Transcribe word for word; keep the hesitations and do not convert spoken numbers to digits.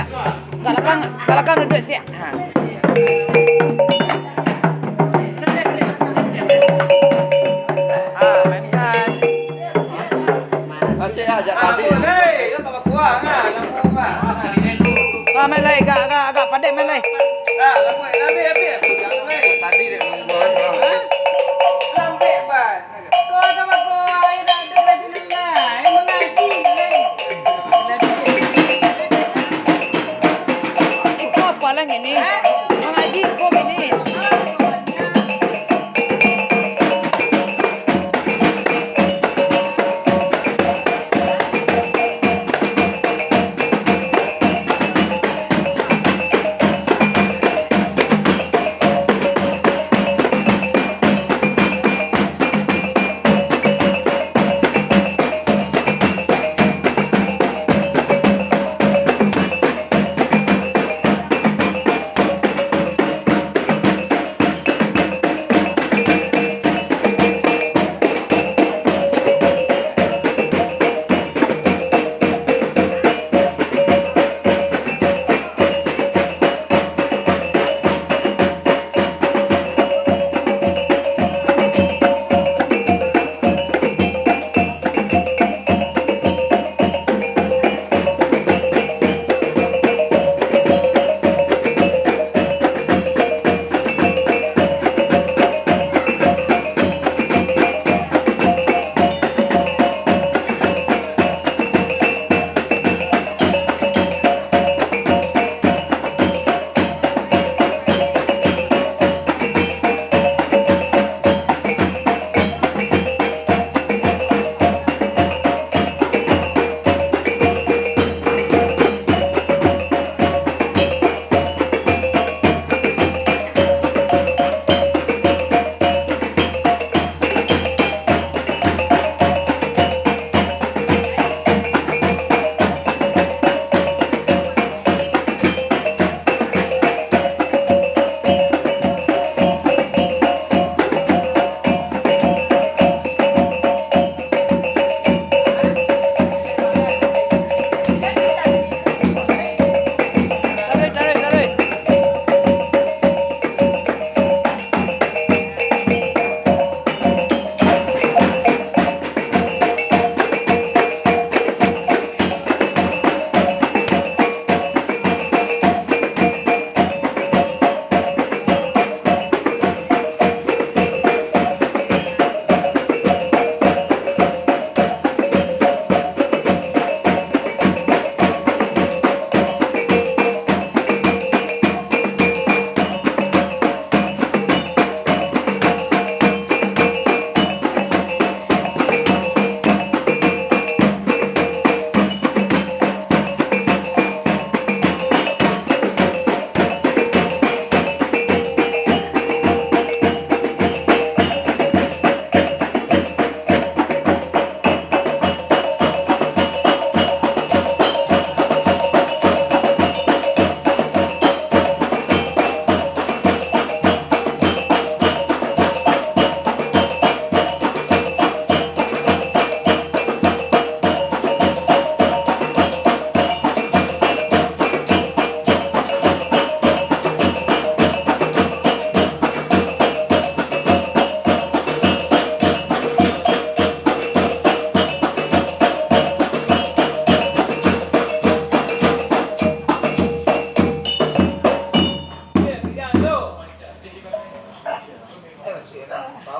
Kat lakang, kat lakang duduak siak. Ha. Ha, mainkan. Acik ajak tadi. Hei, kau tak bakuah, ha, lampu apa? Ha, main lai, agak, agak, agak padek main lai. Ha, lampu, habis, habis. Tadi dia membuat salah. Ha? Lambek, Bang. Kau tak bakuah, ayo dah, dah, dah, dah, dah. Ayo mangaji, ayo. Iko apo lah ngini? Ha? Mangaji iko ngini.